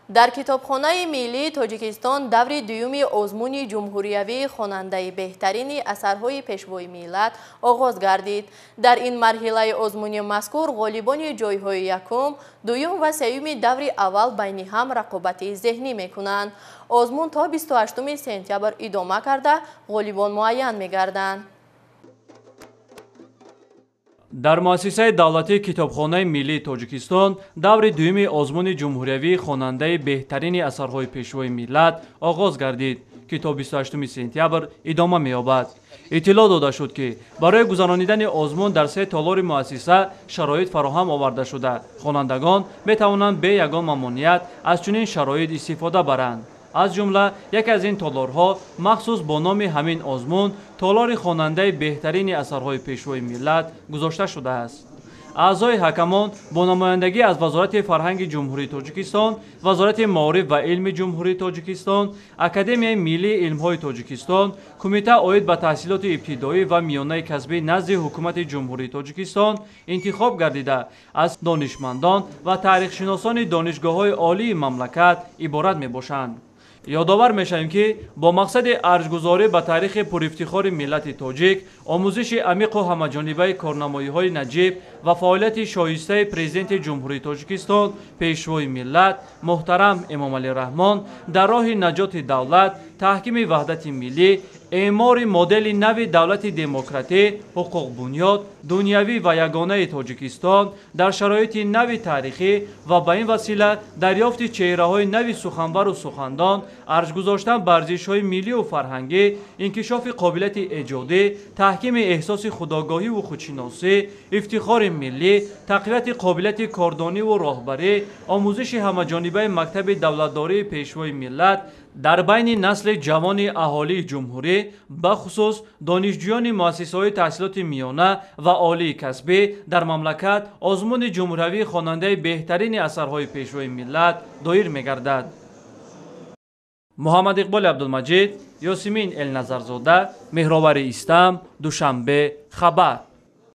Дар китобхонаи миллии Тоҷикистон даври дуюми озмуни ҷумҳуриявии хонандаи беҳтарини асарҳои пешвои миллат оғоз гардид. Дар ин марҳилаи озмуни мазкур ғолибони ҷойҳои якум, дуюм ва сеюми даври аввал байни ҳам рақобати зеҳнӣ мекунанд. Озмун то 28 сентябр идома карда, ғолибон муайян мегарданд. Дар муассисаи давлатии китобхонаи миллии Тоҷикистон даври дуюми озмуни ҷумҳуриявии хонандаи беҳтарини асарҳои пешвои миллат оғоз гардид, ки то 28 сентябр идома меёбад. Иттилоъ дода шуд, ки барои гузаронидани озмун дар се толори муассиса шароит фароҳам оварда шуда, хонандагон метавонанд бе ягон мамоният аз чунин шароит истифода баранд. Аз ҷумла яке аз ин толорҳо махсус бо номи ҳамин озмун толори хонандаи беҳтарини асарҳои пешвои миллат гузошта шудааст. Аъзои ҳакамон бо намояндагӣ аз Вазорати фарҳанги Ҷумҳурии Тоҷикистон, Вазорати маориф ва илми Ҷумҳурии Тоҷикистон, Академияи миллии илмҳои Тоҷикистон, Кумита оид ба таҳсилоти ибтидоӣ ва миёнаи касбӣ назди Ҳукумати Ҷумҳурии Тоҷикистон интихоб гардида, аз донишмандон ва таърихшиносони донишгоҳҳои олии мамлакат иборат мебошанд. Ёдовар мешавем, ки бо мақсади арҷгузорӣ ба таърихи пурифтихори миллати тоҷик, омӯзиши амиқу ҳамаҷонибаи корнамоиҳои наҷиб ва фаъолияти шоистаи Президенти Ҷумҳурии Тоҷикистон, Пешвои миллат муҳтарам Эмомалӣ Раҳмон дар роҳи наҷоти давлат, таҳкими ваҳдати миллӣ, эъмори модели нави давлати демократӣ, ҳуқуқбунёд, дунявӣ ва ягонаи Тоҷикистон дар шароити нави таърихӣ ва ба ин васила дарёфти чеҳраҳои нави суханвару сухандон, арҷгузоштан ба арзишҳои миллию фарҳангӣ, инкишофи қобилияти эҷодӣ, таҳкими эҳсоси худогоҳиву худшиносӣ, ифтихори миллӣ, тақвияти қобилияти кордониву роҳбарӣ, омӯзиши ҳамаҷонибаи мактаби давлатдории Пешвои миллат дар байни насли ҷавони аҳолии ҷумҳурӣ, бахусус донишҷӯёни муассисаҳои таҳсилоти миёна ва олии касбӣ дар мамлакат озмуни ҷумҳуриявии хонандаи беҳтарини асарҳои пешвои миллат доир мегардад. Муҳаммад Иқболи Абдулмаҷид, Ёсимин Элназарзода, Меҳровари Истам, Душанбе, хабар.